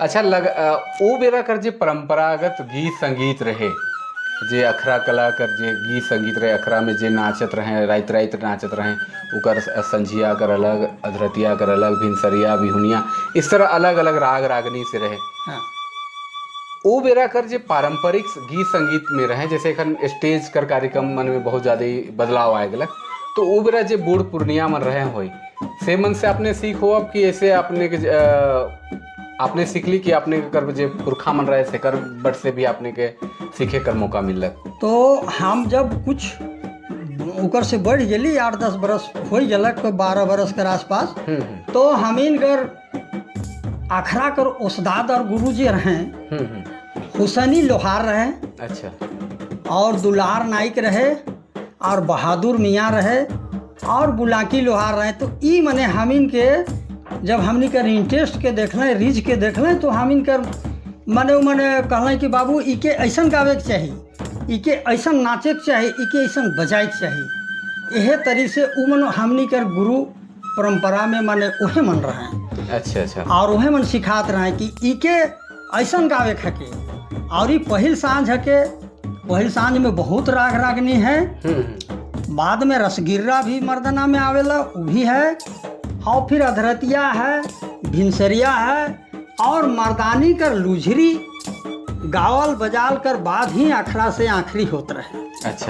अच्छा लग ओ बेरा कर जे परंपरागत गीत संगीत रहे, जे अखरा कला कर जे गीत संगीत रहे, अखरा में जे नाचत रहे, रात रात नाचत रहे, उकर संझिया कर अलग, अधरतिया कर अलग, भिनसरिया, बिहुनिया, इस तरह अलग अलग राग रागनी से रहे। ओ बेरा कर जे पारंपरिक गीत संगीत में रहे, जैसे एखन स्टेज कर कार्यक्रम मन में बहुत ज़्यादा ही बदलाव आए गलक, तो ओ बेरा जे बूढ़ पुरनिया मन रहे होई, से मन से आपने सीख हो अब कि ऐसे आपने के आपने सीख ली कि आपने कर जे पुरखा मन रहे, से कर बट से भी आपने के सीखे कर मौका मिलक? तो हम जब कुछ ओकर से बढ़ गेली, 8-10 बरस हो गेलक, 12 बरस के आसपास, तो हमीन कर अखरा कर उस्ताद और गुरुजी रहे, हम्म, हम्म। हुसैनी लोहार रहे और दुलार नाइक रहे और बहादुर मियाँ रहे और बुलाकी लोहार रहे। तो ई मने हमीन के जब हमनी कर इंटरेस्ट के देखलें, रिझ के देखलें, तो हमीन कर मने उ मने कहलें कि बाबू, इके ऐसन गावे के चाही, इके ऐसन नाचे के चाही, इके ऐसन बजाए के चाही। एहे तरी से उ मन हमनी कर गुरु परंपरा में माने उहे मन रहे अच्छा अच्छा और उहे मन सिखात रहे कि इके ऐसन गावे के हके और ई पहिल साँझ हके। पहिल साँझ में बहुत राग रागनी है। बाद में रसगिर्रा भी मर्दाना में आवेला, उ भी है और फिर अधरतिया है, भिनसरिया है और मर्दानी कर लुझरी गावल बजाल कर बाद ही अखड़ा से आखिरी होत रहे। अच्छा।